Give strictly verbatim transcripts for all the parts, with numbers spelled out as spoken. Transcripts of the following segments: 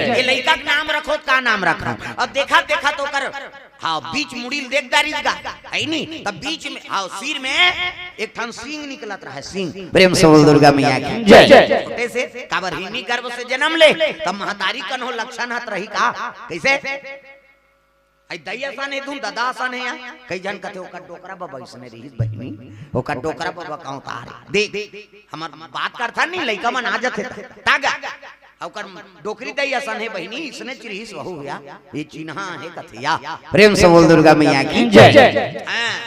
ये लइका के नाम रखो, का नाम रखो? अब देखा, देखा तो कर, हाँ, बीच मुड़ी ल देख डारिस गा, है नी? तब बीच में, हाँ, सिर में एक ठन सींग निकलत रहे, सींग। प्रेम से बोल दुर्गा मैया की जय। छोटे से काबर हिरनी गर्भ से जन्म ले, तब महतारी कन हो लक्षण हत रही का? कैसे? आई दई असन हे, धुन ददा असन हे या? कई झन कथे, "ओकर डोकरा बबा इसने रहिस बहिनी, ओकर डोकरा बबा कहूँ तारे।" देख, हमर बात करथन नी, लइका मन आ जथे त, तागा, ओकर डोकरी दई असन हे बहिनी, इसने चिरहिस वहू या, ये चिन्हा हे कथे या। प्रेम से बोल दुर्गा मैया की जय। हाँ।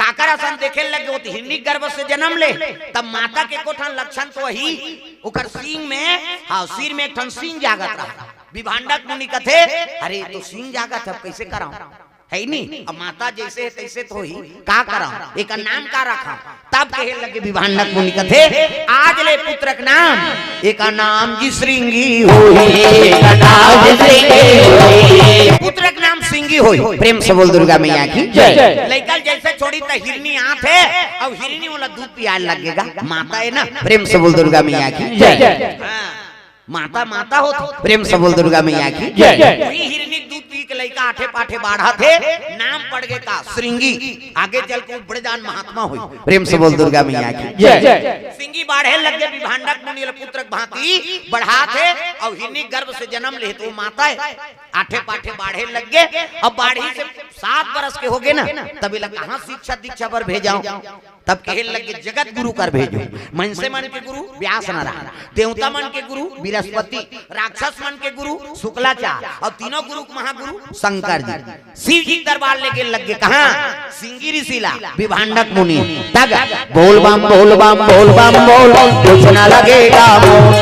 काकर असन देखे लगे, वो तो हिरनी गर्भ से जन्म ले, तब माता के एको ठन लक्षण तो ही, ओकर सींग में, हाँ, सिर में एक ठन सींग जागत रहा। विभांडक मुनि कथे, "अरे, तो सींग जागत है, अब कैसे कराऊं?" है नी? अब माता जैसे है, तैसे तो ही, का कराऊं? एकर नाम का रखा? तब कहे लगे विभांडक मुनि कथे, "आज ले पुत्र के नाम, एकर नाम जी श्रृंगी होही, एकर नाम जी श्रृंगी होही।" पुत्र के नाम सिंगी होही। प्रेम से बोल दुर्गा मैया की जय। लइका ल जैसे छोड़ी त हिरनी आत हे, अब हिरनी वाला दूध पियाए लगेगा। माता है ना, प्रेम से बोल दुर्गा मैया की जय। हाँ, माता, माता होत, प्रेम से बोल दुर्गा मैया की जय। वही हिरनी दूध पी के लइका आठे पाठे बाढ़त हे, नाम पड़ गे का? श्रृंगी। आगे चल के बड़े जान महात्मा होई। प्रेम से बोल दुर्गा मैया की जय। सिंगी बाढ़े लग गे, विभांडक मुनि ल पुत्र के भांति बढ़ात हे, अउ हिरनी गर्भ से जन्म ले तो माता है। आठे पाठे बाढ़े लग गे। अब बाढ़ी से सात बरस के हो गे ना, तब एला कहाँ शिक्षा दीक्षा बर भेजाऊं? तब कहे लगे, "जगत गुरु कर भेजो।" मनसे मन के गुरु व्यास नारायण, देवता मन के गुरु बृहस्पति, राक्षस मन के गुरु शुक्लाचार्य, अउ तीनों गुरु के महागुरु शंकर जी। शिव जी के दरबार लेगे लगे कहाँ? सिंगी ऋषि ला, विभांडक मुनि। तग बोल बम, बोल बम, बोल बम, बोल, कुछ ना लगेगा मोल।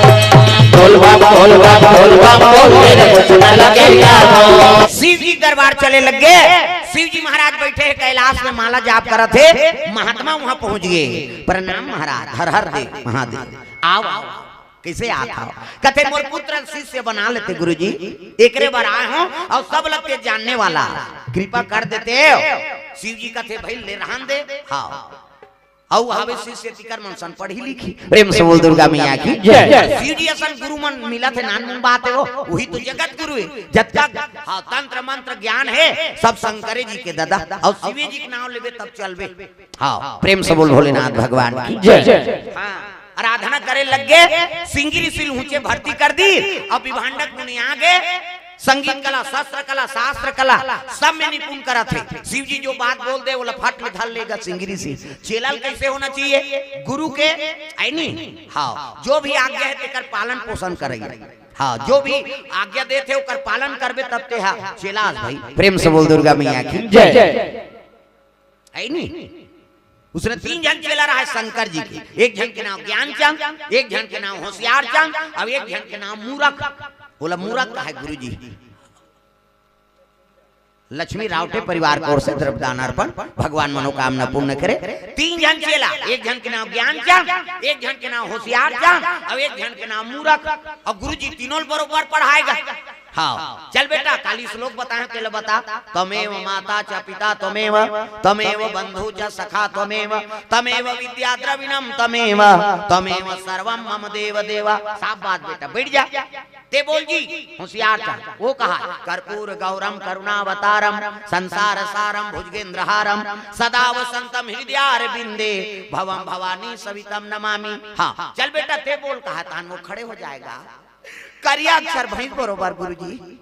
बोल बम, बोल बम, बोल बम, बोल, तेरे कुछ ना लगेगा मोल। शिव जी के दरबार चले लगे। शिव जी महाराज बैठे हे कैलाश में, माला जाप करत हे। महात्मा वहां पहुंच गे। "प्रणाम महाराज।" "हर हर दे महादेव।" "आओ, आओ।" "कैसे आत हव?" कथे, "मोर पुत्र शिष्य बना लेते गुरुजी, एकरे बर आए हों, अउ सब लगते जानने वाला, कृपा कर देते हो।" शिव जी कथे, "भाई ले रहन दे।" हाँ, अउ हवे शिष्य तिकर मन सन पढ़ी लिखी। प्रेम से बोल दुर्गा मैया की जय। शिव जी असन गुरु मन मिलत हे, नानमुन बात हे वो, वही तो जगत गुरु हे। जतका, हाँ, तंत्र मंत्र ज्ञान हे, सब शंकरे जी के ददा, अउ शिवे जी के नाम लेबे तब चलबे। हाँ, प्रेम से बोल भोलेनाथ भगवान की जय। हाँ, आराधना करे लग गे, सिंगी ऋषि ल हुंचे भर्ती कर दी। अब विभांडक मुनि आ गे, संगीत कला, शस्त्र कला, शास्त्र कला, सब में निपुण करत हे। शिव जी जो बात बोल दे, ओला फट ले धर लेगा सिंगी ऋषि। चेला ल कैसे होना चाहिए? गुरु के, है नी? हाँ, जो भी आज्ञा हे, तेकर पालन पोषण करइया। हाँ, जो भी आज्ञा देथे, ओकर पालन करबे, तब ते हा चेला अस भाई। प्रेम से बोल दुर्गा मैया की जय। है नी? उसने तीन झन चेला रहा हे शंकर जी के, एक झन के नाम ज्ञानचंद, एक झन के नाम होशियारचंद, अउ एक झन के नाम मूरख। ओला मूरख कहे गुरु जी। लक्ष्मी रावटे परिवार की ओर से द्रव्यदान अर्पण, भगवान मनोकामना पूर्ण करे। तीन झन चेला, एक झन के नाम ज्ञानचंद, एक झन के नाम होशियारचंद, अउ एक झन के नाम मूरख। अउ गुरु जी तीनों ल बरोबर पढ़ाएगा। हाँ, चल बेटा, काली श्लोक बताए, तेला बता। "त्वमेव माता च पिता त्वमेव, त्वमेव बंधु च सखा त्वमेव, त्वमेव विद्या द्रविणम त्वमेव, त्वमेव सर्वम मम देव देव।" शाबाश बेटा, बैठ जा। ते बोल जी, होशियारचंद, वो कहा, "कर्पूर गौरम करुणावतारम, संसार सारम भुजगेंद्र हारम, सदा वसंतम हृदयारविंदे, भवम भवानी सवितम नमामि।" हाँ, चल बेटा, ते बोल, कहा, तान वो खड़े हो जाएगा। करिया अक्षर भैंस बरोबर गुरुजी।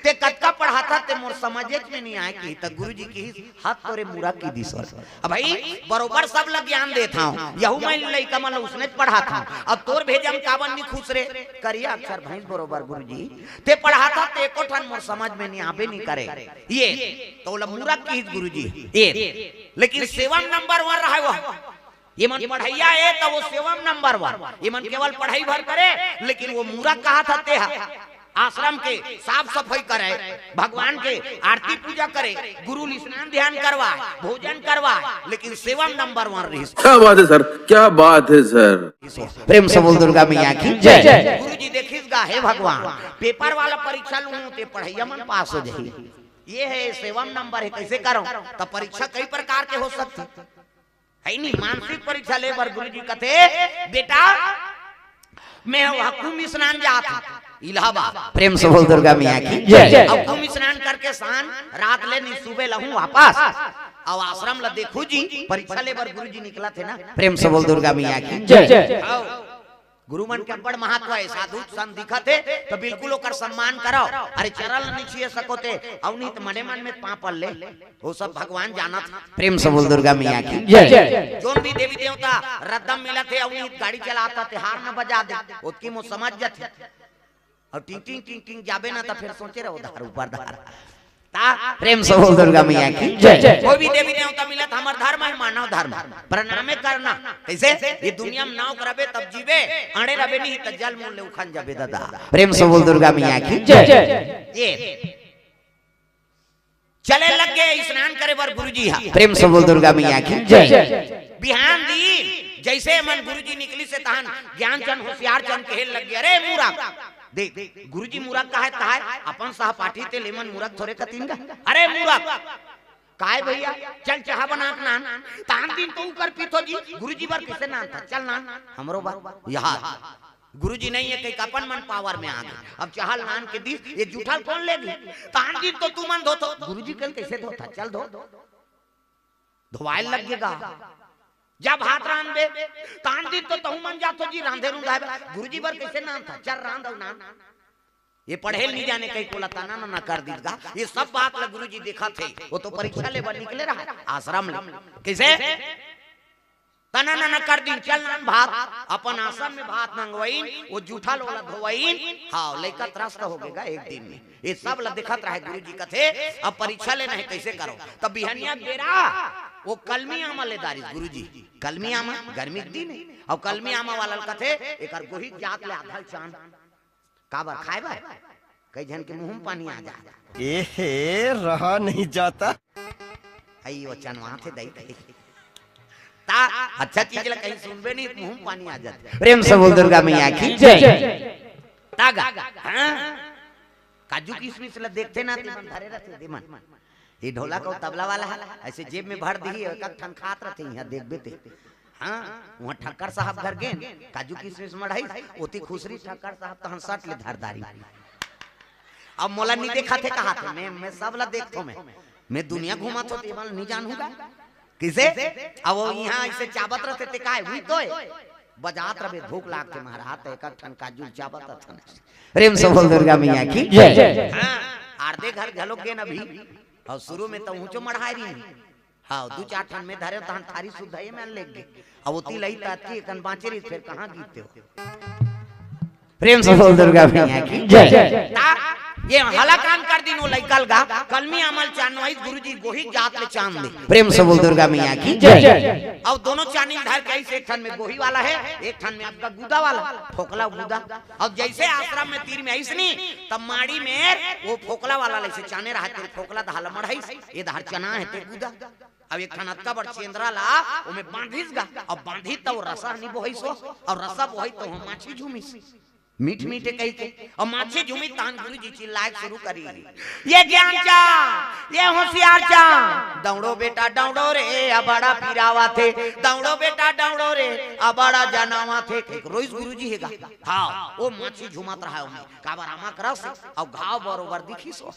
ते कतका पढ़ाथा, ते मोर समझेच में नहीं आए, किही त गुरुजी किहिस, "हाथ तोरे मुरा की दिसोर।" अब भाई, बरोबर सब ला ज्ञान देत हंव, यहू मैं लइका मन ला उसने पढ़ात हंव। अब तोर भेजा म काबर नहीं खुश रे? "करिया अक्षर भैंस बरोबर गुरुजी, ते पढ़ाथा, ते एको ठन मोर समझ में नहीं आबे नहीं करे।" ये तो ओला मुरा किहिस गुरुजी। ये लेकिन सेवन नंबर वन रहा वो। ये मन पढ़ैया हे त वो सेवन नंबर वन, ये मन केवल पढ़ाई भर करे, लेकिन वो मूरख कहाथा ते हा आश्रम के साफ सफाई करे, भगवान के आरती पूजा करे, गुरु ल स्नान ध्यान करवाए, भोजन करवाए, लेकिन सेवन नंबर वन रहिस। क्या बात है सर, क्या बात है सर। प्रेम से बोल दुर्गा मैया की जय। गुरु जी देखिस गा, "हे भगवान, पेपर वाला परीक्षा लूं ते पढ़ैया मन पास हो जाही, ये हे सेवन नंबर हे, कैसे करूं?" त परीक्षा कई प्रकार के हो सकथे। है नी, मानसिक परीक्षा ले बर गुरु जी कथे, "बेटा, मैं वह कुंभ स्नान जात हूँ इलाहाबाद। प्रेम से बोल दुर्गा मैया की जय। अब कुंभ स्नान करके शाम रात ले नी सुबह लहूं वापस। अब आश्रम ला देखू जी, परीक्षा ले बर गुरु जी निकलथे ना। प्रेम से बोल दुर्गा मैया की जय। आओ। गुरु मन के बड़ महत्व हे, साधु संत दिखत हे तो बिल्कुल ओकर सम्मान करव। अरे चरण नी छुए सको ते, अउ नहीं तो मने मन में पाँव पड़ ले। वो सब भगवान जानत हे। प्रेम से बोल दुर्गा मैया की जय। जोन भी देवी देवता रद्दम मिलत हे, अउ नहीं गाड़ी चलात हे, हार न बजा दे, ओतकी मो समझ जथे। अउ टिंग टिंग टिंग टिंग जाबे ना, त फिर सोचे रहो धार ऊपर धार। ता प्रेम से बोल दुर्गा मैया की जय। कोई भी देवी देवता मिलत, हमर धर्म हे, मानव धर्म, प्रणामे करना। कैसे? ये दुनिया में नाव करबे तब जीबे, अड़े रबे नहीं त जल मूल ले उखन जाबे दादा। प्रेम से बोल दुर्गा मैया की जय। ये चले लग गे स्नान करे बर गुरुजी हा। प्रेम से बोल दुर्गा मैया की जय। बिहान दिन जैसे मन गुरुजी निकलिस हे तहन ज्ञान चंद होशियार चंद कहे लग गे, "अरे मूरख, देख गुरुजी मूरख कहे तहाय, अपन सहपाठी ते ले मन मूरख थोरे कथिन गा। अरे मूरख, काय भैया, चल चाहा बना के नान।" तहन दिन तो ऊपर पीतो जी, गुरुजी बर किसे नान था, चल नान, हमरो बर यहाँ गुरुजी नहीं हे कहिके अपन मन पावर में आ गे। अब चाहा ल नान के दिस, ये जूठा ल कोन लेगी? तहन दिन तो तुमन धोथो, गुरुजी कल कैसे धोथा? चल धो, धोवाय ल लग गे गा। जब हाथ रांधबे, तहन दिन तो तहू मन जाथो जी रांधे रुंधाय बर। गुरुजी बर कैसे नान था? चल रांध अउ नान। ये पढ़े ल नहीं जाने कहिके ओला तना ना, ना कर दीस गा। ये सब बात ला गुरुजी देखत हे। वो तो परीक्षा ले बर निकले रहा आश्रम ले। कैसे? तना ना, ना कर दीन, चल नान भात। अपन आसन में भात मंगवाइन, वो जूठा ल ओला धोवाइन। हाँ, लइका त्रस्त हो गे गा एक दिन में। ये सब ला देखत रहे गुरुजी, कथे, "अब परीक्षा लेना हे, कैसे करो?" तब बिहनिया बेरा वो कलमी आमा ले दारिस गुरुजी। कलमी आमा, गर्मी के दिन हे, अउ कलमी आमा वाला ल कथे, "एकर गोहिक जात ले आधा ल चान।" काबर खाय बर? कई झन के मुंह में पानी आ जात। एहे, रहा नहीं जाता। हई वो चनवा थे दई दई। ता अच्छा चीज ला कहीं सुनबे नहीं, मुंह में पानी आ जात। प्रेम से बोल दुर्गा मैया की जय। तागा, हाँ? काजू किशमिश ला देखथे ना, तेमन धरे रहथे, देमन। ये ढोलक अउ तबला वाला हे, ऐसे जेब में भर दिही, एक एक ठन खात रहथे, इहाँ देखबे ते। हाँ, उहाँ ठक्कर साहब घर गेन, काजू किशमिश मढ़ाइस, ओती खुसरी ठक्कर साहब तहन सट ले धर दारी। अब मोला नी देखाथे कहाथे, मैं, मैं सब ला देखथो मैं। मैं दुनिया घूमत हो, तेमन नी जानहूँ गा। किसे? अब वो इहाँ ऐसे चाबत रहथे ते काय, हुई तोय? बजात रहबे, भूख लागथे महाराज, त एक एक ठन काजू चाबत रहथन। प्रेम से बोल दुर्गा मैया की जय। हाँ, आरदे घर घलो गेन अभी, अउ शुरू में त ऊँचो मढ़ाय रही। हाँ, दू चार ठन में धरे, तहन थारी सुद्धा ये में लेग गे। अब ओती लई तात की एकन बाँचे रही, फिर कहाँ गीते हो? प्रेम से बोल दुर्गा मैया की जय। ता ये हलाकान कर दिन वो लइका ल गा, कलमी आमा ल चान वाइस गुरुजी गोहिक जात ले चान दे। प्रेम से बोल दुर्गा मैया की जय। अउ दोनों चानी ल धर के आइस, एक ठन में गोही वाला हे, एक ठन में आपका गुदा वाला, फोकला गुदा। अउ जैसे आश्रम में तीर में आइस नी, तब माड़ी में वो फोकला वाला ल ऐसे चाने रहा, तेरे फोकला धार ल मढ़ाइस, ये धार चना हे ते गुदा। अब एक ठन अतका बड़ चेंदरा ला ओमे बांधिस गा, अब बांधी त वो रसा नी बोहिस हो, अउ रसा बोही त वो माछी झूमिस। मीठ मीठे कहिके, अउ माछी झूमिस तहन गुरुजी चिल्लाय शुरू करी, "ये ज्ञान चांद, ये होशियार चांद, दौड़ो बेटा दौड़ो रे, अबाड़ा पिरावथे, दौड़ो बेटा दौड़ो रे, अबाड़ा जनावथे।" एक रोइस गुरुजी हे गा। हाँ, वो माछी झूमत रहा ओमे, काबर आमा के रस अउ घाव बरोबर दिखिस हो।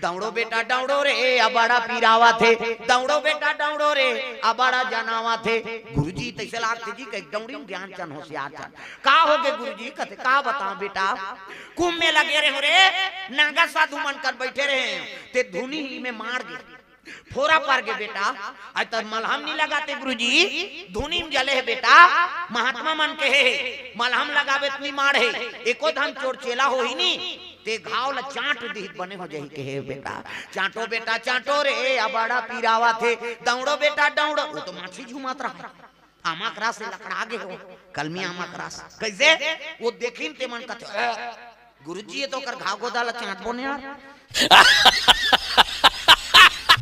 "दौड़ो बेटा दौड़ो रे, अबाड़ा पिरावथे, दौड़ो बेटा दौड़ो रे, अबाड़ा जनावथे।" गुरुजी तैसे लागथे जी कहिके दौड़िन ज्ञान चंद होशियार चंद। "का हो गे गुरुजी?" कथे, "का बताओं बेटा, कुंभ में लगे रहे हो रे, नागा साधु मन कर बैठे रहे, ते धुनी में माड़ गे, फोरा पर गे बेटा, अउ त मलहम नी लगाते गुरुजी, धुनी में जले हे बेटा, महात्मा मन कहे हे, मलहम लगाबे त नी माड़ हे, एको धन चोर चेला होही नी, ते घाव ल चांट दिही त बने हो जाही," कहे बेटा। "चांटो बेटा चांटो रे, अबाड़ा पिरावथे, दौड़ो बेटा दौड़ो।" वो तो माछी झूमत रहा, आमा के रस लकड़ा गे हो, कलमी आमा के रस। कैसे? वो देखिन ते मन कथे, "ए, गुरुजी, ये तो ओकर घाव गोदा ल चांटबो ने यार।"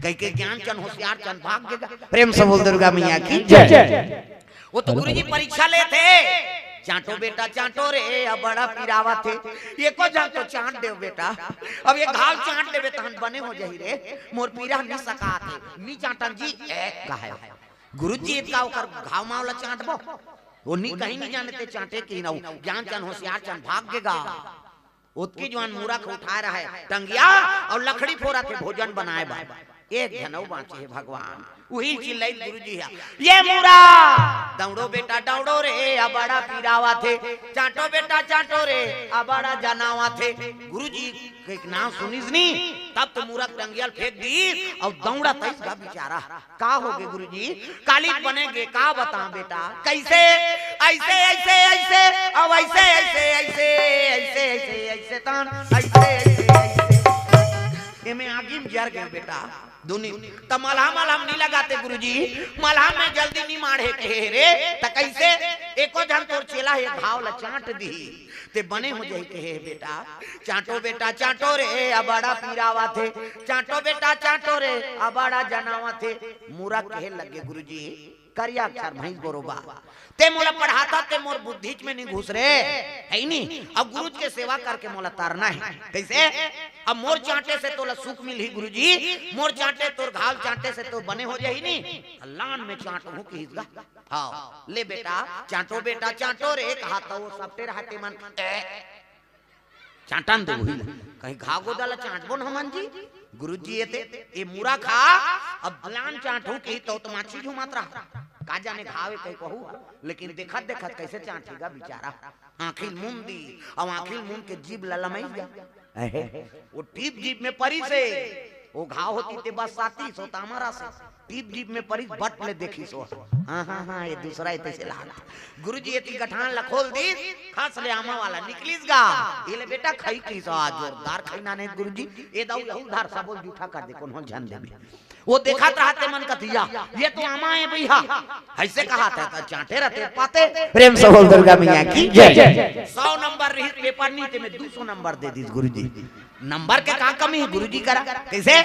कहिके ज्ञान चंद होशियार चंद भाग गे गा। प्रेम से बोल दुर्गा मैया की जय। वो तो गुरुजी परीक्षा लेथे, "चांटो बेटा चांटो रे, अबाड़ा पिरावथे, एको झन तो चांट देव बेटा, अब ये घाव चांट देबे तहन बने हो जाही रे, मोर पीरा नी सकात हे, नी चांटन जी।" ए, कहे, "गुरुजी, इतका ओकर घाव माव ल चांटबो?" वो नी, कहीं नहीं जाने ते चांटे की ना, ज्ञान चन होशियार चन भाग गेगा। ओतकी जुवान मूरख उठाए रहय टंगिया अउ लकड़ी फोरत हे भोजन बनाए बर। एक झन अउ बांचे हे भगवान, उही चिल्लाइस गुरुजी हा, "ये मूरा, दौड़ो बेटा दौड़ो रे, अबड़ा पीरावत हे, चांटो बेटा चांटो रे, अबड़ा जनावत हे।" गुरुजी के नाम सुनिस नी, तब तो मूरख टंगिया ल फेंक दीस अउ दौड़त आइस गा बिचारा। "का होगे गुरुजी?" "काली बने गे, का बतांव बेटा।" "कैसे?" "ऐसे ऐसे ऐसे, अब ऐसे ऐसे ऐसे, ऐसे ऐसे ऐसे तान, ऐसे ऐसे ऐसे।" एमे आगी में जर गे बेटा दुनी। त मलहम मलहम नी लगाते गुरुजी, मलहम में जल्दी नी माढ़े कहे रे। त कैसे? एको झन तोर चेला हे घाव ल चांट दिही ते बने हो जाही कहे हे बेटा। "चांटो बेटा चांटो रे, अबड़ा पीरावत हे, चांटो बेटा चांटो रे, अबड़ा जनावत हे।" मूरख कहे लगे, "गुरुजी, करिया अक्षर भैंस गोरो बा, ते मोला पढ़ाथा, ते मोर बुद्धिच में नी घुस रे, है नी? अब गुरुज के सेवा करके मोला तरना हे।" "कैसे?" "अब मोर चांटे से तोला सुख मिलही गुरुजी, मोर चांटे, तोर घाव चांटे से तो बने हो जाही नी।" लान में चांटहूं किहिस गा। "हाँ, ले बेटा, चांटो बेटा, चांटो रे।" कहा त वो सपटे रहते मन, ए, चांटन दे वही ला। कहीं घाव गोदा ला चांटबो न हमन जी। गुरुजी एते, ए मूरख हा, अब लान चांटहूं किही त माछी झूमत रहा। का जाने घाव हे कहीं कहू, लेकिन देखत देखत कैसे चांटेगा बिचारा। आंखी ल मूंद दिस, अब आंखी ल मूंद के जीभ ल लमइस गा। अहे, वो टीप जीभ में परिस हे, वो घाव होतिस ते बस सातिस, वो त अमर अस हे। टीप जीभ में परिस, बट ले देखिस वो। हाँ, हाँ, हाँ, ये दूसरा हे, तइसे लागथे। गुरुजी एती गठान ला खोल दिस, खस ले आमा वाला निकलिस गा। ये ले बेटा खई किहिस, "आज जोरदार खई नाने गुरुजी, ए दाऊ यहू धार सबो जूठा कर दे, कोनो झन देबे।" वो देखत रहते मन कथे, "या, ये तो आमा हे भैया।" ऐसे कहत हे, त चांटे रहते पाते। प्रेम से बोल दुर्गा मैया की जय। सौ नंबर रहिस पेपर नी, तेमे दू सौ नंबर दे दिस गुरुजी। नंबर के का कमी हे गुरुजी करा? कैसे?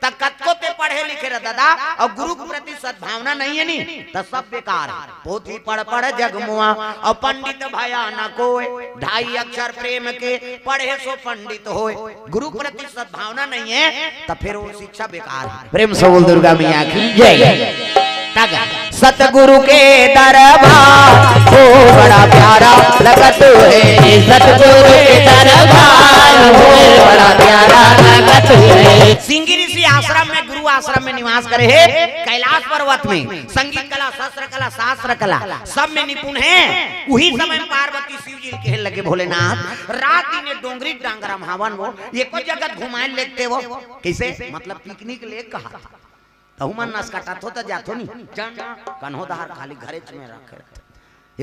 त कतको ते पढ़े लिखे रह दादा, अउ गुरु के प्रति सद्भावना नहीं हे नी, त सब बेकार हे। "पोथी पढ़ पढ़ जग मुआ, अउ पंडित भया न कोय। ढाई अक्षर प्रेम के, पढ़े सो पंडित होय।" गुरु के प्रति सद्भावना नहीं हे, त फिर वो शिक्षा बेकार हे। प्रेम से बोल दुर्गा मैया की जय। तग सतगुरु के दरबार हो बड़ा प्यारा लगत हे, सतगुरु के दरबार हो बड़ा प्यारा लगत हे। सिंगी ऋषि आश्रम में, गुरु आश्रम में निवास करे हे, कैलाश पर्वत में संगीत कला, शस्त्र कला, शास्त्र कला सब में निपुण हे। उही समय पार्वती शिव जी ल कहे लगे, "भोलेनाथ, रात दिन ए डोंगरी डांगरा म हावन वो, एको जगह घुमाए लेगते वो।" कैसे? मतलब पिकनिक ले कहा तहू मन नस कटाथो त जाथो नी। चल ना, कन्हो दहार खाली घरेच में रखे।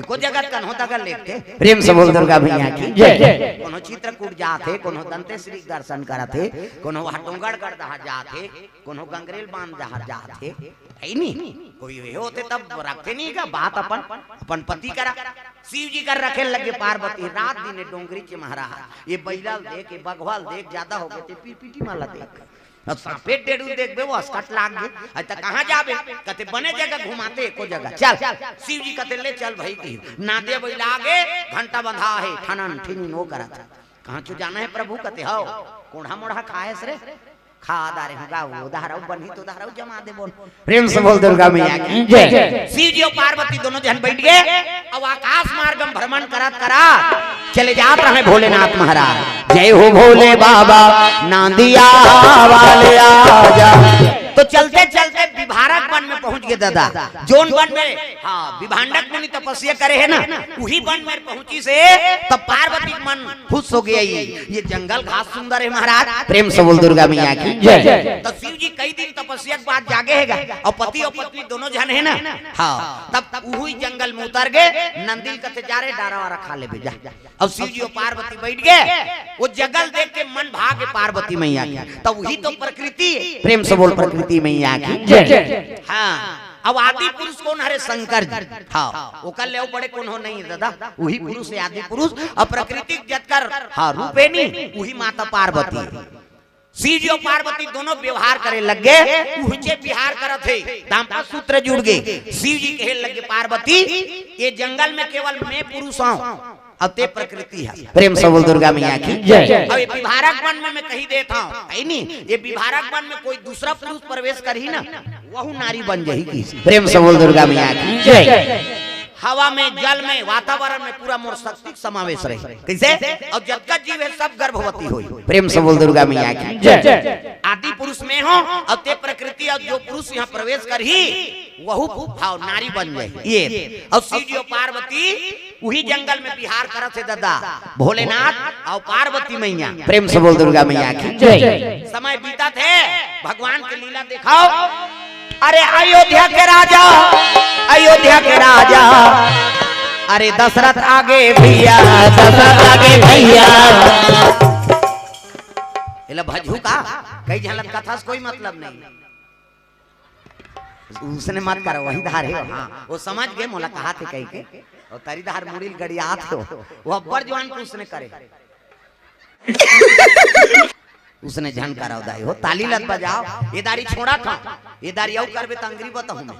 एको जगत कन्हो दगा लेगते। प्रेम से बोल दुर्गा मैया की जय। कोनो चित्रकूट जात हे, कोनो दंतेश्वरी के दर्शन करत हे, कोनो वहाँ डोंगरगढ़ दहार जात हे, कोनो गंगरेल बांध दहार जात हे, है नी? कोई ये होते तब रखते नहीं का बात अपन, अपन पति करा। शिव जी कर रखे लगे पार्वती, रात दिन डोंगरी च महाराज, ये बैला ल देख, ये बघवा ल देख, ज्यादा हो गए ते पीपीटी माला देख। अब सांपे डेडू देखबे, वो अस्कट लाग गे। अरे त कहाँ जाबे? कते बने जगह घुमाते, एको जगह। चल, शिव जी कते ले चल भाई की। नादे बैला आगे, घंटा बंधा हे, ठनन ठिनिन वो करत हे। कहाँ चो जाना हे प्रभु? कते हव कोढ़ा मोढ़ा खाएस रे, खा दारे हूँ गा, वो दहरऊ बनही तो दहरऊ जमा दे बोल। प्रेम से बोल दुर्गा मैया की जय। शिव जी अउ पार्वती दोनों झन बैठ गे, अउ आकाश मार्ग में भ्रमण करत करा चले जात रहे भोलेनाथ महाराज। जय हो भोले बाबा, नांदिया वाले आजा। तो चलते चलते विभारक वन में पहुंच गे दादा, जोन वन में, हाँ, विभांडक मुनि तपस्या करे हे ना, उही वन में पहुंचिस हे, तब पार्वती के मन खुश हो गे। ये जंगल घास सुंदर हे महाराज। प्रेम से बोल दुर्गा मैया की जय। तो शिव जी कई दिन तपस्या के बाद जागे हे गा, अउ पति अउ पत्नी दोनों झन हे ना, हाँ, तब उही जंगल में उतर गे। नंदी ल कथे, "जा रे, डारा वारा खा लेबे जा।" अब शिव जी अउ पार्वती बैठ गे, वो जगह ल देख के मन भा गे पार्वती मैया के। तब उही तो प्रकृति हे। प्रेम से बोल प्रकृति मैया की जय। हाँ, अब आदि पुरुष कोन हरे? शंकर जी। हाँ, ओकर ले अउ बड़े कोनो नहीं हे दादा, उही पुरुष हे आदि पुरुष। अब प्रकृति के जतकर, हाँ, रूप हे नी, उही माता पार्वती। शिव जी अउ पार्वती दोनों व्यवहार करे लग गे, उहिचे विहार करत हे, दांपत्य सूत्र जुड़ गे। शिव जी कहे लग गे, "पार्वती, ये जंगल में केवल मैं पुरुष हूँ, अउ ते प्रकृति हे।" प्रेम से बोल दुर्गा मैया की जय। अब ये विभारक वन में मैं कही देत हूँ, है नी, ये विभारक वन में कोई दूसरा पुरुष प्रवेश करही ना, वहू नारी बन जाही की। प्रेम से बोल दुर्गा मैया की जय। हवा में, जल में, वातावरण में पूरा मोर शक्ति के समावेश रहे। कइसे? अउ जतका जीव हे, सब गर्भवती होई। प्रेम से बोल दुर्गा मैया की जय। आदि पुरुष में हो, अउ ते प्रकृति, अउ जो पुरुष यहाँ प्रवेश करही, वहू भाव नारी बन जाए। ये अउ शिव जी अउ पार्वती उही जंगल में विहार करत हे दादा, भोलेनाथ अउ पार्वती मैया। प्रेम से बोल दुर्गा मैया की जय। समय बीतत हे, भगवान के लीला देखाव। अरे अयोध्या के राजा, अयोध्या के राजा, अरे दशरथ आगे भैया, दशरथ आगे भैया। एला भजहू का, कई झलक कथा से कोई मतलब नहीं। उसने मत करो, वही धार हे। हाँ, वो समझ गे, मोला कहाथे कहिके। अउ तरी धार मुड़ी ल गड़ियात हो, वो अब्बर जवान के उसने करे। उसने झन कराव दाई हो, ताली लत बजाव। ये दारी छोड़ा था, ये दारी अउ करबे त अंगरी बताहूँ मैं।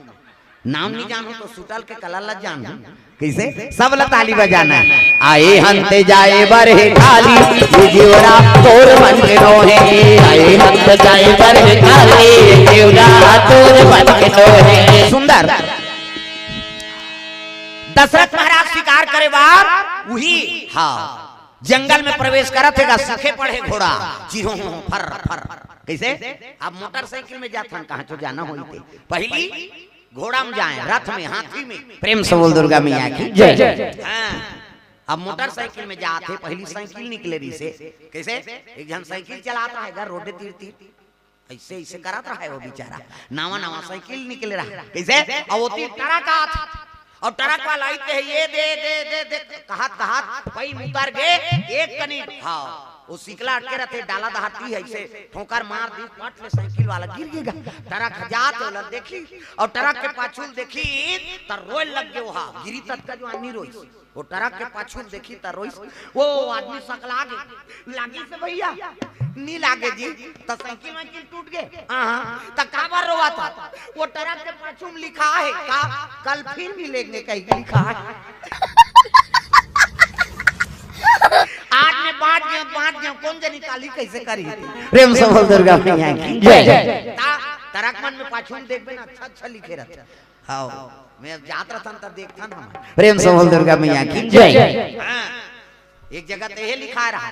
नाम नहीं जानहूँ तो सुटल के कला लत जानहूँ। कइसे? सब ला ताली बजाना हे। आए हंत जाए बर हे खाली, ये जीवरा तोर मन के नोहे। आए हंत जाए बर हे खाली, ये जीवरा तोर मन के नोहे। सुंदर। दशरथ महाराज शिकार करे बर उही, हाँ, जंगल में प्रवेश करत हे गा, सूखे पड़े घोड़ा, चिहो फर फर। कइसे? अब मोटरसाइकिल में जाथन, कहाँ तो जाना होई ते। पहिली घोड़ा में जाए, रथ में, हाथी में। प्रेम से बोल दुर्गा मैया की जय। हाँ, अब मोटरसाइकिल में जात हे, पहिली साइकिल निकले रहिसे। कइसे? एक झन साइकिल चलात रहे गा रोडे तीर तीर, अइसे अइसे करत रहे वो बेचारा। नवा नवा साइकिल निकले रहे। कइसे? अउ ओती ट्रक आत, अउ ट्रक वाला अइते हे, ये दे दे दे दे कहत कहत पई म उतर गे। एक कनी, हाँ, वो सिकला अटके रहिथे, डाला दहाती हे, अइसे ठोकर मार दी, पट ले साइकिल वाला गिर गे गा। ट्रक जात हे, ओला देखी, अउ ट्रक के पाछू ल देखी, त रोए लग गे ओहा, गिरी ततका जो आदमी रोइस। वो ट्रक के पाछू ल देखी त रोइस। वो आदमी सकला गे, लागिस भैया? नी लागे जी। त साइकिल वाइकिल टूट गे? हाँ, हाँ। त काबर रोवत हस? वो ट्रक के पाछू में लिखा हे का, कल फिर मिलेंगे कहिके लिखा हे। आज मैं बाँच गेंव, बाँच गेंव, कोन जनी काली कइसे करही? प्रेम से बोल दुर्गा मैया की जय। त ट्रक मन में पाछू में देखबे ना, अच्छा अच्छा लिखे रहिथे। हाँ, मैं अब जात रहिथन त देखथन हम। प्रेम से बोल दुर्गा मैया की जय। हाँ, एक जगह त ये लिखा रहा,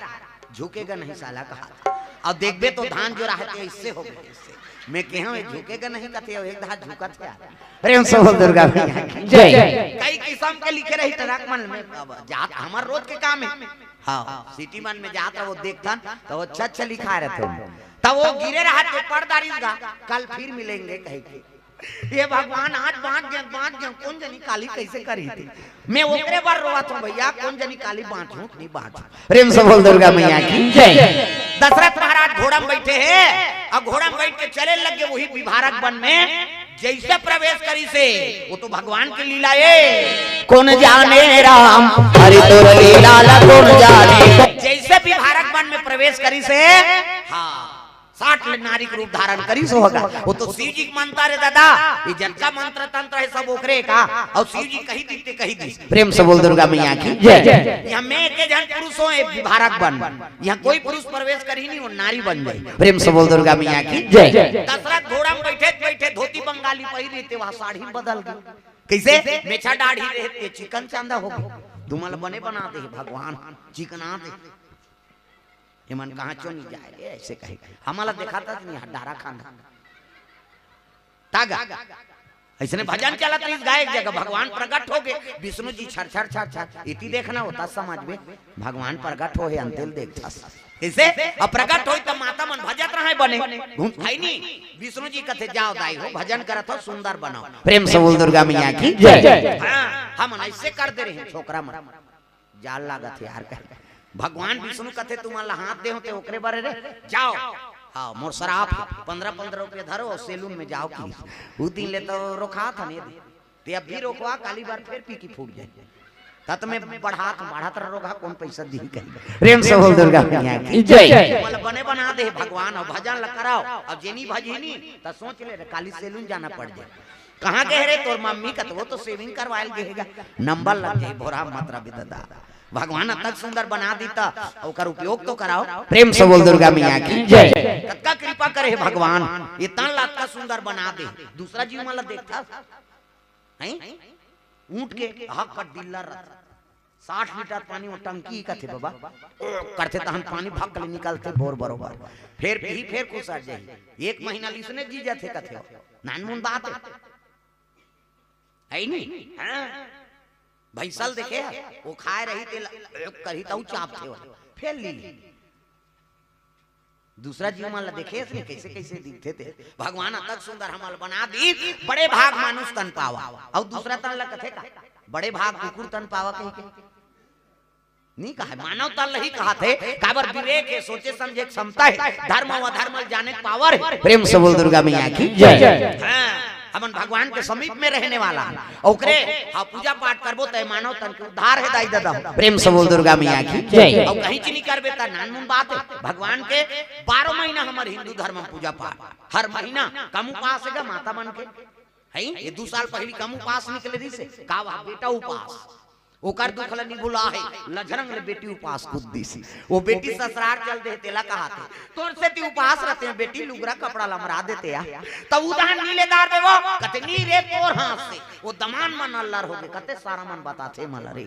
झुकेगा नहीं साला कहा। अउ देखबे तो धान जो रहिथे अइसे हो गे, अइसे। मैं कहेंव, ये झुकेगा नहीं कथे, अउ एक धार झुकत हे यार। प्रेम से बोल दुर्गा मैया की जय। कई किसम के लिखे रही ट्रक मन में। अब जात हमर रोज के काम हे। हाँ, सिटी मन में जात रहो, देखथन त वो अच्छा अच्छा लिखा रहिथे। त वो गिरे रहिथे, पड़ डारिस गा, कल फिर मिलेंगे कहिके। ये भगवान, आज बाँच गेंव, बाँच गेंव, कोन जनी काली कइसे करही ते। मैं ओकरे बर रोवत हूँ भैया, कोन जनी काली बाँचहूँ कि नहीं बाँचहूँ। प्रेम से बोल दुर्गा मैया की जय। दशरथ महाराज घोड़ा में बइठे हे, अउ घोड़ा में बइठ के चले लग गे उही विहारक वन में। जइसे प्रवेश करिसे, वो तो भगवान के लीला हे। कोन जाने राम, हरि तोर लीला ला कोन जाने। जइसे विहारक वन में प्रवेश करिसे, हाँ, साठ ले नारी के रूप धारण करिस होगा। वो तो शिव जी के मंत्र हे दादा, ये जतका मंत्र तंत्र हे सब ओकरे का। अउ शिव जी कही दिस ते कही दिस। प्रेम से बोल दुर्गा मैया की जय। यहाँ मैं एके झन पुरुष हों, ये विहारक वन। यहाँ कोई पुरुष प्रवेश करही नहीं, वो नारी बन जाही। प्रेम से बोल दुर्गा मैया की जय। दशरथ घोड़ा में बइठे बइठे धोती बंगाली पहिरे रहिथे, वहाँ साड़ी में बदल गे। कइसे? मेछा दाढ़ी रहे ते चिकन चांदा हो गे। तुमन ल बने बना दे भगवान, चिकना दे। एमन कहाँ चो नहीं जाए रे, अइसे कहे। हमला देखात नहीं, डारा खांदा। तागा। अइसने भजन चलत रहिस गा, एक जगह भगवान प्रगट हो गे, विष्णु जी छर छर छर छर। एती देखना होता समाज में, भगवान प्रगट हो हे, अंते ल देखथस। कइसे? अब प्रगट होई त माता मन भजत रहय बने। घूम खाई नहीं, विष्णु जी कथे, जाव दाई हो, भजन करत हो, सुंदर बनाव। प्रेम से बोल दुर्गा मैया की जय। हाँ, हमन अइसे कर दे रहेन छोकरा मन। जाल लागत हे यार कहे। भगवान विष्णु कथे, तुमन ला हाथ देहूं ते ओकरे बर रे, जाव। हाँ, मोर सराप हे, पन्द्रह पन्द्रह रुपया धरो अउ सैलून में जाव कि। उ दिन ले तो रोकाथन। ते अब भी रोकवा, काली बार फेर पी के फूट जाही। त त मैं बढ़ात, बढ़ात रह रोकहा, कोन पइसा दिही कही। प्रेम से बोल दुर्गा मैया की जय। तुमन ला बने बना दे भगवान, अउ भजन ला कराव, अउ जेनी भजही नी, त सोच ले रे, काली सैलून जाना पड़ जाही। कहाँ गे रे तोर मम्मी? कथे वो तो सेविंग करवाय ल गे हे गा। नंबर लग जाही, भोरा मत रह बे दादा। भगवान अतक सुंदर बना दिस त ओकर उपयोग तो कराव। प्रेम से बोल दुर्गा मैया की जय। कतका कृपा करे हे भगवान, ये तन ला अतका सुंदर बना दे। दूसरा जीव मन ला देखथस, हैं? ऊंट के हक कर डिल्ला रथे। साठ लीटर पानी वो टंकी ही कथे बाबा। ओ, करथे तहन पानी भक्क ले निकलथे बोर बरोबर। फेर पीही, फेर कुसर जाही। एक महीना लिसने जी जाथे कथे हो। नानमुन बात हे। है नी? हाँ। भैंसल देखे हे, वो खाए रही तेला, करही तऊ चापथे हो। फेर ली। दूसरा जीव मन ला देखे हस नी, कैसे कैसे दिखथे ते। भगवान अतक सुंदर हमन ला बना दी, बड़े भाग मानुष तन पावा। अउ दूसरा तन ला कथे का, बड़े भाग कुकुर तन पावा कहिके। नी कहे, मानव तन ला ही कहाथे, काबर विवेक हे, सोचे समझे के क्षमता हे, धर्म अउ अधर्म ला जाने के पावर हे। प्रेम से बोल दुर्गा मैया की जय। हाँ, हमन भगवान के समीप में रहने वाला हन। ओकरे, हाँ, पूजा पाठ करबो त मानव तन के उद्धार हे दाई ददा। प्रेम से बोल दुर्गा मैया की जय। अउ कहीं च नी करबे त नानमुन बात हे। भगवान के बारह महीना हमर हिंदू धर्म में पूजा पाठ, हर महीना कम उपास हे गा माता मन के। है ये दू साल पहली कम उपास निकले रहिसे, का बा बेटा उपास। ओकर दुख ल नी भुला हे, लझरंग ले बेटी उपास कूद दिस। वो बेटी ससुरार चल दे, तेला कहाथे, तोर सेती उपास रहते हैं बेटी, लुगरा कपड़ा लमरा देते आ। त उदाहरण नी ले दार दे वो, कथे नी रे तोर हाथ से। वो दमान मन अल्लर होगे, कथे सारा मन बताथे मला रे।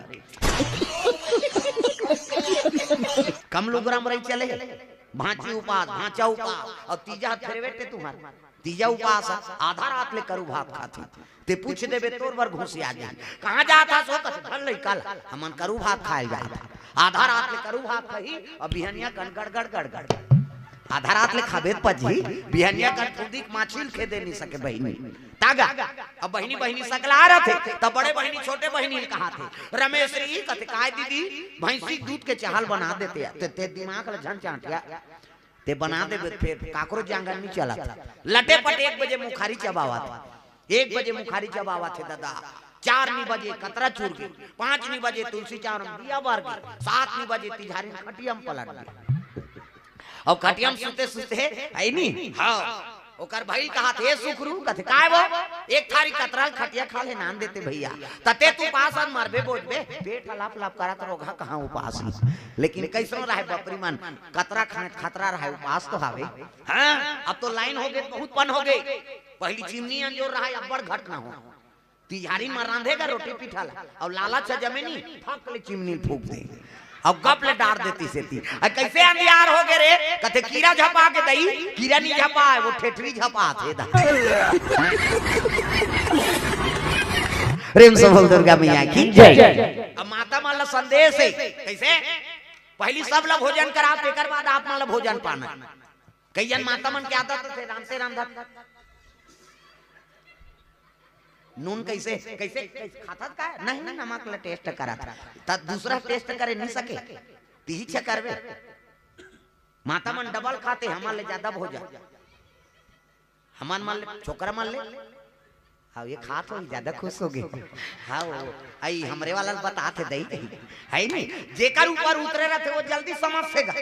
कम लुगरा म रही चले, भांची उपास, भांचा उपास, अउ तीजा फेरवेटे तुम्हार। तीजा उपास, आधा रात ले करू भात खाथे। ते पूछ देबे तोर बर घुसे आ जाही। कहाँ जात हस हो? कथे, "घर लइका ला, हमन करू भात खाए जात हन।" आधा रात ले करू भात खाही, अउ बिहनिया कन गड़गड़, गड़गड़। आधा रात ले खाबे त पचही, बिहनिया कन फुदी के माछी ल खेदे नी सके बहिनी। तागा, अब बहिनी, बहिनी सकला रथे, त बड़े बहिनी छोटे बहिनी ल कहाथे, "रमेश री," कथे, "काय दीदी?" "भैंसी के दूध के चाहल बना देते या, ते, ते दिमाग ल झन चांटिया।" ते बना देबे, फेर काकरो जांगर नी चलत। लटे पट एक बजे मुखारी चबावत, एक बजे मुखारी चबावत हे ददा। चार नी बजे कतरा चुर गे, पांच नी बजे तुलसी चौरा म दिया बर गे, सात नी बजे तिझारी खटिया म पलट गे। अउ खटिया म सुते सुते, है नी? हाँ। ओकर भई कहाथे, "सुखरू," कथे, "काय वो?" "एक थारी कतरा ल खटिया खा ले नान देते भैया।" "तते त उपास अन मरबे बोजबे, पेट ह लप लप करत रोगहा कहाँ उपास नी।" लेकिन कैसनो रहे बपरी मन, कतरा खाए खतरा रहे, उपास तो हावे। हाँ, अब तो लाइन होगे, बहुत पन होगे। पहली चिमनी अंजोर रहे, अब्बड़ घटना हो। तिझारी म रांधे गा रोटी पिठा ला, अउ लालच ह जमे नी, फक ले चिमनी ल फूंक दे, अउ गप ले डार देतिस एती। "अ, कैसे अंधियार होगे रे?" कथे, "कीरा झपा गे दई।" "कीरा नी झपाए, वो ठेठरी झपाथे दा।" प्रेम से बोल दुर्गा मैया की जय। अब माता मन ला संदेश हे, कैसे? पहली सब ला भोजन कराव, तेकर बाद आप मन ला भोजन पाना। कई झन माता मन के आदत होथे, रांधते रांधत नून कैसे, कैसे, कैसे खाथत का? नहीं, नमक ला टेस्ट करत। त दूसरा टेस्ट करे नी सके, तिही छ करबे। माता मन डबल खाथे, हमर ले ज्यादा भोजन। हमन मन ले, छोकरा मन ले, हाँ, ये खात हो, ज्यादा खुश होगे। हाँ, वो, आई हमरे वाला ल बतात हे दई, है नी? जेकर ऊपर उतरे रहथे, वो जल्दी समझ से गा,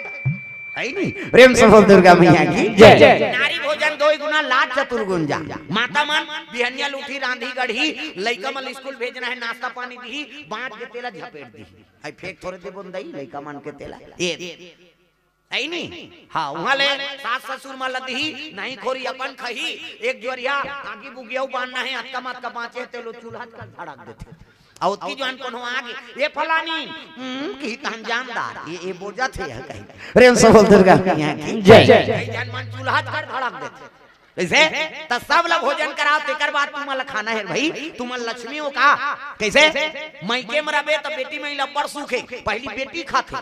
है नी? प्रेम से बोल दुर्गा मैया की जय। नारी भोजन दोई गुना, लाज चतुर्गुन जा। माता मन बिहनिया ल उठही, रांधही गढ़ही, लइका मन ल स्कूल भेजना हे, नाश्ता पानी दिही, बांच के तेला झपेट दिही। आई फेंक थोरे देबो न दई, लइका मन के तेला। ए, है नी? हाँ, उहाँ ले सास ससुर मन ल दिही, नहीं खोरी अपन खही, एक जोरिया आगी बुगिया बांधना हे, अतका म अतका बांचे हे, तेलो चूल्हा कर धड़क देथे। अउ ओतकी जुवान कोनो आगे, "ए फलानी," "हम्म," किही तहन जानदार, "ए, ए बोजत हे," कही। प्रेम से बोल दुर्गा मैया की जय। कई झन मन चूल्हा कर धड़क देथे। कैसे? त सब ला भोजन कराव, तेकर बाद तुमन ला खाना हे भाई, तुमन लक्ष्मी हो का? कैसे? मइके म रबे त बेटी मई ला अब्बड़ सुख हे, पहली बेटी खाथे।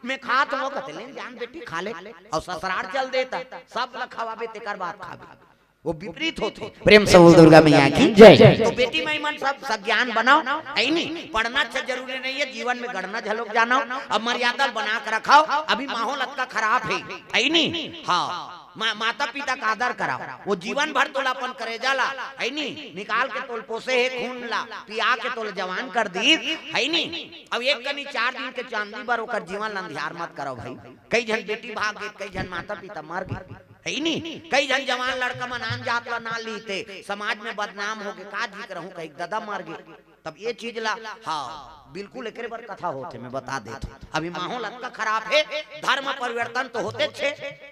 मैं खात हों कथे, "ले जान बेटी खा ले," अउ ससुरार चल दे त सब ला खवाबे, तेकर बाद खाबे। वो विपरीत होथे। प्रेम से बोल दुर्गा मैया की जय। तो बेटी मई मन सब सज्ञान बनाव, है नी? पढ़ना अच्छा जरूरी नहीं हे, जीवन में गढ़ना घलोक जानव। अब मर्यादा ल बना के रखव, अभी माहौल अतका खराब हे, है नी? हाँ। मा-, माता पिता का आदर कराव, वो जीवन भर तोला अपन करेजा ला, है नी, निकाल के तोल पोसे हे, खून ला पिया के तोल जवान कर दीस, है नी। अब एक कनी चार दिन के चांदी बर ओकर जीवन ला अंधियार मत कराव भाई। कई झन बेटी भाग गे, कई झन माता पिता मर गे, है नी। कई झन जवान लड़का मन आन जात ला ना लीते, समाज में बदनाम होगे, का जी करहूं कही ददा मर गे। तब ये चीज ला, हाँ, बिल्कुल एकरे बर कथा होथे, मैं बता देत हूँ। अभी माहौल अतका खराब हे, धर्म परिवर्तन तो होते छे,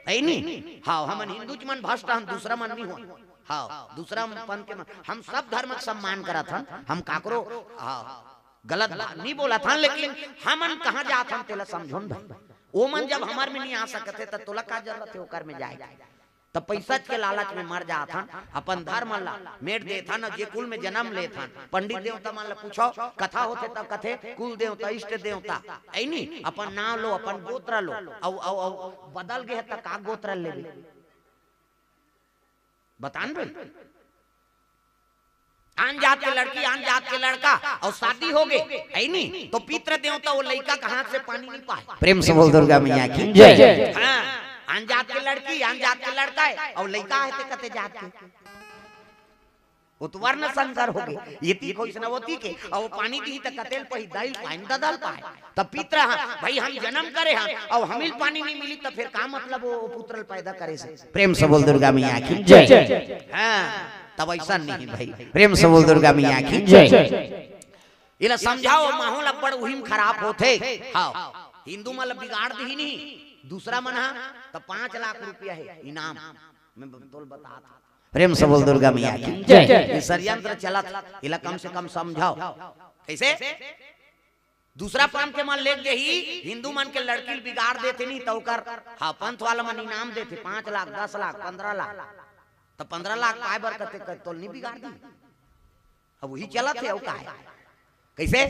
है नी? हाँ, हमन हिंदू मन भ्रष्ट हन, दूसरा मन नहीं हो। हाँ, दूसरा पंथ के मन, हम सब धर्म के सम्मान करत हन, हम काकरो, हाँ, गलत बात नहीं बोलत हन, लेकिन हमन कहाँ जात हन तेला समझोन भाई। ओमन जब हमर में नहीं आ सकत हे, त तोला का जरूरत हे ओकर में जाए के? त पैसा के लालच में मर जात हन, अपन धर्म ला मेट देत हन, जे कुल में जन्म लेत हन, पंडित देवता मन ला पूछो, कथा होथे त कथे कुल देवता, इष्ट देवता, ऐ नी, अपन नाम लो, अपन गोत्र लो, अउ, अउ, अउ बदल गे हे त का गोत्र लेबे? बतान भाई, आन जात के लड़की, आन जात के लड़का, अउ शादी हो गे, ऐ नी, तो पितृ देवता वो लइका के हाथ से पानी नहीं पाए। प्रेम से बोल दुर्गा मैया की जय। हाँ, आन जात के लड़की, आन जात के लड़का हे, अउ लइका हे ते कते जात के, वो तो वर्ण संकर हो गे। ये ती खोइसना वो ती के, अउ वो पानी दी त कतेल पही, दाइल पाए, ददल पाए। तब पितृ, हाँ, भाई हम जन्म करे हन, अउ हमिल पानी नहीं मिली, त फिर का मतलब वो पुत्रल पैदा करे से? प्रेम से बोल दुर्गा मैया की जय। हाँ, तब ऐसा नहीं भाई, प्रेम से बोल दुर्गा मैया की जय। एला समझाओ, माहौल अब्बड़ उहिम खराब होथे। हाँ, हिंदू मन ला बिगाड़ दिही नहीं, दूसरा मन हा, त पाँच लाख रुपया हे इनाम। मैं ब-, तोल बता था। प्रेम से बोल दुर्गा मैया की जय। ये षड्यंत्र चलत, एला कम से कम समझाओ। कैसे? दूसरा पंथ के मन लेके ही हिंदू मन के लड़की ल बिगाड़ देथे नहीं, त ओकर, हाँ, पंथ वाला मन इनाम देथे, पाँच लाख, दस लाख, पन्द्रह लाख। त पन्द्रह लाख पाए बर कते, कते तोल नहीं बिगाड़ दी। अब वही चलत हे, अउ का हे? कैसे?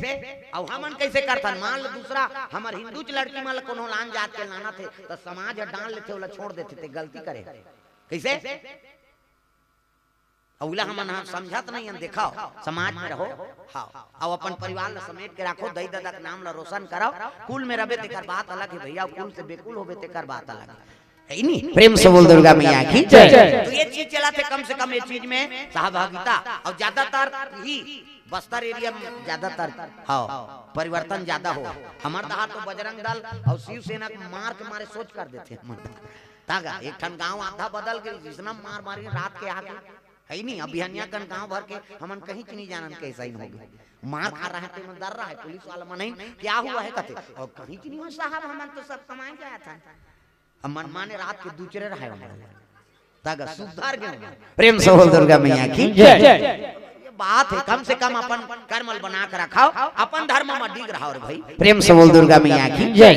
अउ हमन कैसे करथन? मान लो दूसरा हमर हिंदू च लड़की मन ल कोनो लान जात के लानत हे, त समाज ह डांट लेथे, ओला छोड़ देथे, ते गलती करे। कैसे? अउ ओला हमन ह समझत नहीं हन, देखाओ, समाज में रहो, हाँ, अउ अपन परिवार ल समेट के राखो, दई ददा के नाम ल रोशन कराओ, कुल में रबे तेकर बात अलग हे भैया, कुल से बेकुल होबे तेकर बात अलग हे। है नी? प्रेम से बोल दुर्गा मैया की जय। तो ये चीज चलत हे, कम से कम ये चीज में सहभागिता, अउ ज्यादातर ही बस्तर एरिया में ज्यादातर, हाँ, परिवर्तन ज्यादा हो। हमर दहा तो बजरंग दल अउ शिवसेना के मार के मारे सोच कर देथे हमन। तागा, एक ठन गांव आधा बदल गे, जिसना मार मारी रात के आके, है नी? अभियानिया कन गांव भर के हमन कहीं च नहीं जानन कैसा ही हो गे। मार खा रहे थे, मन डर रहा है, पुलिस वाला मन है, क्या हुआ है कथे, अउ कहीं च नहीं हुआ साहब, हमन तो सब कमाए जात हन। अब मन माने रात के दूसरे रहे हमन। तागा सुधर गे। प्रेम से बोल दुर्गा मैया की जय। ये बात हे, कम से कम अपन कर्म ल बना के रखाओ, अपन धर्म में अडिग रहो रे भाई। प्रेम से बोल दुर्गा मैया की जय।